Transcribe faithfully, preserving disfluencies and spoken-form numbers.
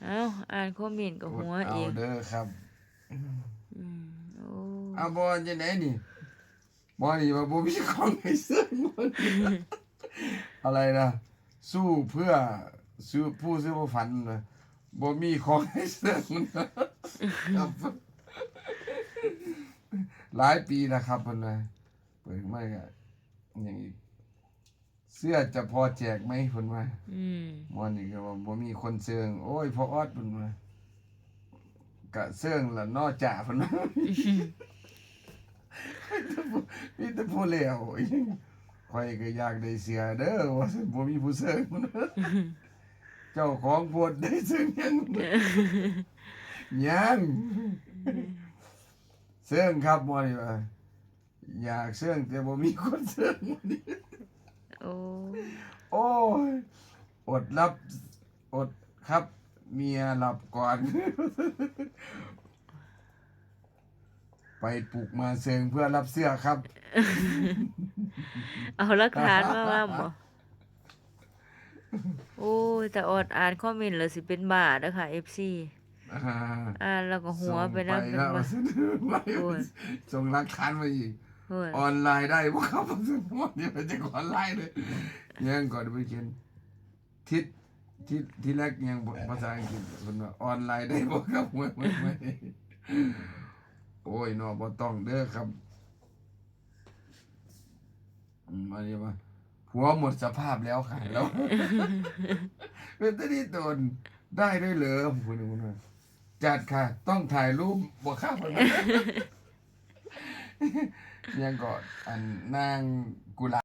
เอ้า อ่านคอมเมนต์ก็หัว เอา อีก เด้อครับ อืม โอ้ เอาบ่จังได๋นี่ บ่นี่ว่าบ่มีของให้เซิง อะไรนะ สู้เพื่อ สู้ ผู้สู้เพื่อฝันนะ บ่มีของให้เซิง ครับ หลายปีแล้วครับเพิ่นว่า เปิดมาก็ยังอีก เสื้อจะพอแจกไหมเพิ่นว่า อืม ม่วนนี่ก็ว่าบ่มีคนเซิง โอ้ย พ่อออดเพิ่นว่า กะเซิงละเนาะจ้าเพิ่นว่า มีแต่ผู้เลว ข้อยก็อยากได้เสื้อเด้อ ว่าซั่น บ่มีผู้เซิง เจ้าของโพสต์ได้เซิงยัง ยัง เซิงครับ ม่วนนี่ว่า อยากเซิงแต่บ่มีคนเซิง ม่วนนี่ โอ้ โอ้ย อดรับ อดครับ เมียหลับก่อน ไปปลุกมาเซิงเพื่อรับเสื้อครับ เอาหลักฐานมาว่าบ่ โอ้ย แต่ออดอ่านคอมเมนต์แล้วสิเป็นบ้าเด้อค่ะ เอฟซี อ่า อ่านแล้วก็หัวไปนำ ส่งไปแล้ว เป็นบ้า โอ้ย ส่งหลักฐานมาอีก โอ้ย ออนไลน์ได้บ่ครับ เดี๋ยวจะออนไลน์เลยยังก่อนไปเขียน ทิศ ทิศ ที่แรกยังภาษาอังกฤษเพิ่นว่าออนไลน์ได้บ่ครับ ไม่ไม่ไม่โอ้ยเนาะบ่ต้องเด้อครับ อืม อันนี้ว่า ผัวหมดสภาพแล้วค่ะ แล้ว เป็นตาดีตนได้ด้วยเหรอ ผมพูดว่า จัดค่ะ ต้องถ่ายรูปบ่ครับ ยังก่อน อันนางกุหลาบ